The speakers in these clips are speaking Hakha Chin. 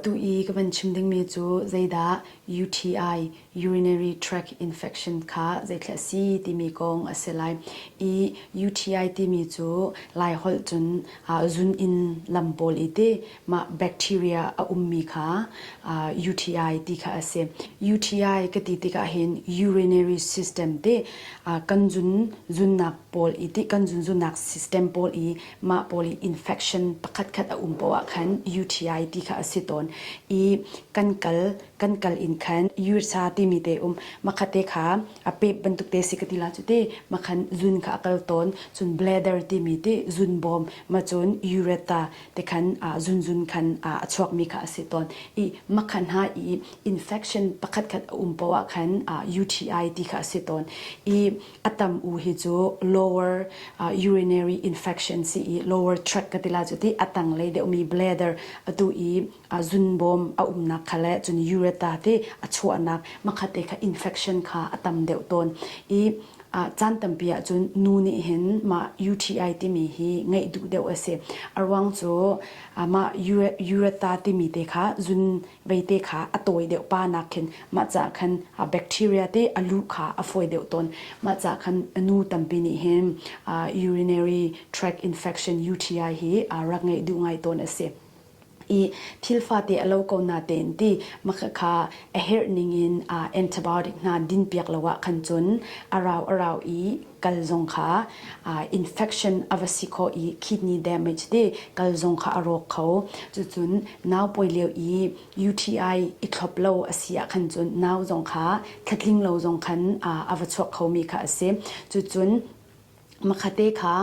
Atu i ka van chim dingmi cu zeidah UTI, urinary tract infection kha zeithla a si timi kong a si lai. I UTI timi cu Laiholh cun zun in lam pawl i ti mah bacteria a ummi kha UTI ti kha a si. UTI ka ti tikah hin urinary system ti kan zun zunnak pawl i ti kan zun zunnak system pawl i mah pawl i infection pakhatkhat a um poah ah khan UTI ti kha a si tawn i kan kal kan kal in khan URSA timi te um makhate kha a pep bantuk te si ka ti la cu te makhan zun kha a kal tawn cun bladder timi te zun bawm ma cun ureta te khan zun zun khan a chuak mi kha a si tawn i makhan ha i infection pakhatkhat a um poah ah khan UTI ti kha a si tawn i a tam u hi cu lower urinary infection si i lower tract ka ti la cu ti a tanglei deuhmi bladder atu i zunbawm a umnak kha le cun ureta te a chuahnak makhate kha infection kha a tam deuh tawn i caan tampi ahcun nu nih hin mah UTI timi hi ngeih duh deuh a si. A ruang cu mah ureta timi te kha zun veite kha a tawi deuh pa nak khin mah ca khan bacteria te a luh kha a fawi deuh tawn mah ca khan nu tampi nih hin urinary tract infection UTI hi rak ngeih duh ngai tawn a si i thil fate a lo ko na tein ti makha kha a herh ning in antibiotic hna din piak lo ah khan cun a rau a rau i kal zong kha infection a va si kho i kidney damage te kal zong kha a rawk kho. Cucun nau pawi lio i UTI i thlop lo a si ah khan cun nau zong kha thlatling lo zong khan a va chuak kho mi kha a si. Cucun makhate kha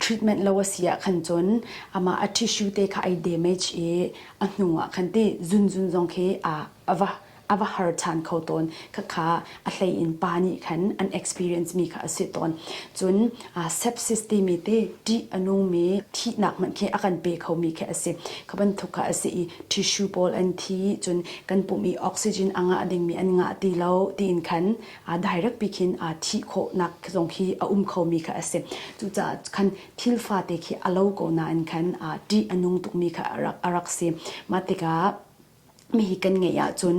treatment lo a si ah khan cun amah a tissue te kha ai damage i a hnu ah khan ti zunzun zong khi a va a va har ṭhan kho tawn. Khakha a hlei in pa nih khan an experience mi kha a si tawn. Cun sepsis timi te ṭih a nungmi thihnak hmanh khi a kan pe khomi khi a si. Kha bantuk kha a si i tissue pawl an thi cun kan pum i oxygen a ngah dingmi an ngah ti lo tiin khan direct pi khin thih khawhnak zong khi a um khomi kha a si. Cucaah khan thil fate khi a lo ko nain khan ṭih a nung tukmi kha a rak si. Mah tikah mi hi kan ngeih ahcun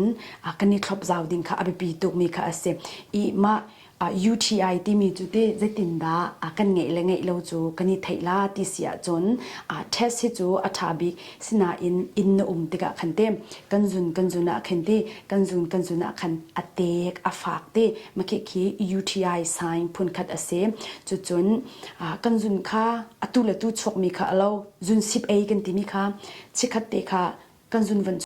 kan i thlop zau ding kha a biapi tukmi kha a si. I mah UTI timi cu te zeitindah kan ngeih le ngeih lo cu kan i theih la ti si ahcun test hi cu a ṭha bik sinain inn na um tikah khan te kan zun kan zun ah khin ti kan zun kan zun ah khan a tek a fak te makhi khi UTI sign phunkhat a si. Cucun kan zun kha atu le tu chuakmi kha a lo zun sip ei kan timi kha chikhat te kha kan zun van.